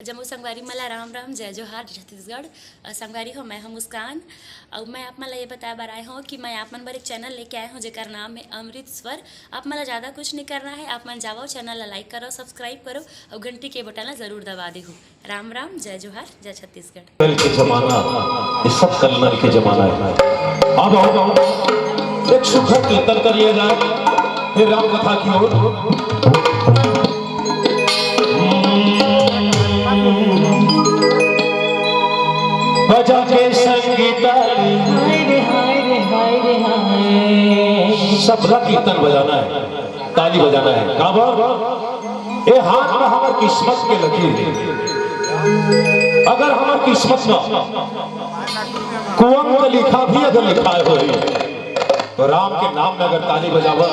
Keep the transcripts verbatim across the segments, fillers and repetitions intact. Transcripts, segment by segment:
जम्मो संगवारी मन ला राम राम, जय जोहार, जय छत्तीसगढ़। अ, संगवारी हो, मैं हूं मुस्कान। अउ मैं आप मन ला ये बताए बर आए हूं कि मैं आप मन बर एक चैनल लेके आए हूं, जेकर नाम है अमृत स्वर। आप मन ला ज्यादा कुछ नहीं करना है, आप मन जावव, चैनल ला लाइक करव, सब्सक्राइब करव अउ घंटी के बटन ला जरूर दबा देहू। राम राम, जय जोहार, जय छत्तीसगढ़। कल के जमाना, ये सब कलनल के जमाना है। अब आओ, एक सुखद कीर्तन कर लिया जाए, फिर राम कथा की ओर। बजा के संगीता, हाय रे, हाय रे, हाय रे, हाय। सबला कीर्तन बजाना है, ताली बजाना है। काबर? ए हाथ में हमर किस्मत के लकीर। अगर हमर किस्मत में कुअंक लिखा भी अगर लिखाए होही, तो राम के नाम में अगर ताली बजावा,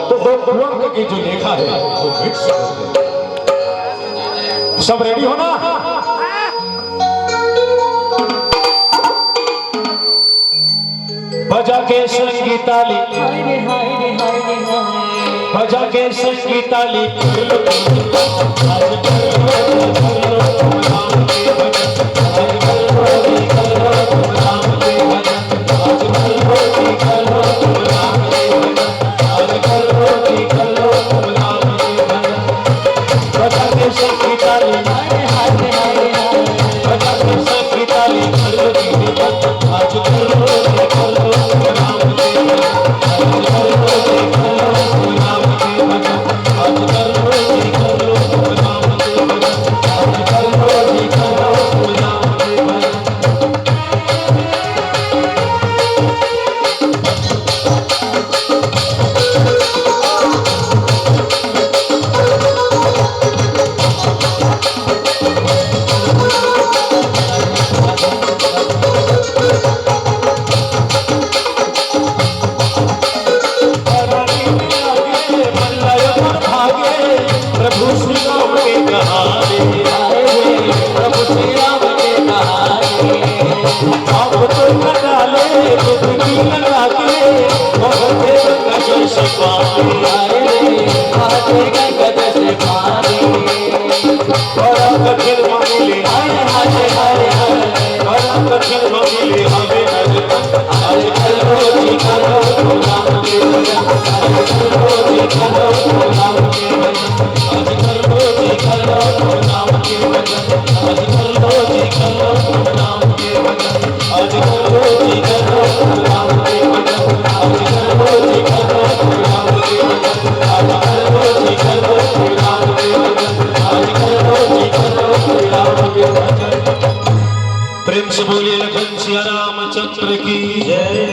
तो वो कुअंक की जो लेखा है, वो मिट सकत है। सब रेडी हो ना? बजा के संगीताली, हाय रे, हाय रे, हाय रे, हाय। बजा के संगीताली। प्रभु श्री राम के कहानी, प्रभु श्री राम के कहानी। आप तो कटा ले, खुद की लगा के, बहुत देर का जैसे पानी। आए रे, बहुत देर का जैसे पानी। बड़ा कठिन मामले, हाय, हाय, हाय, हाय। बड़ा कठिन मामले, हमें नजर। आज कल रोजी करो, राम के भजन। आज कल रोजी करो, राम के भजन। प्रेम से बोलिए लखन सिया रामचंद्र की जय।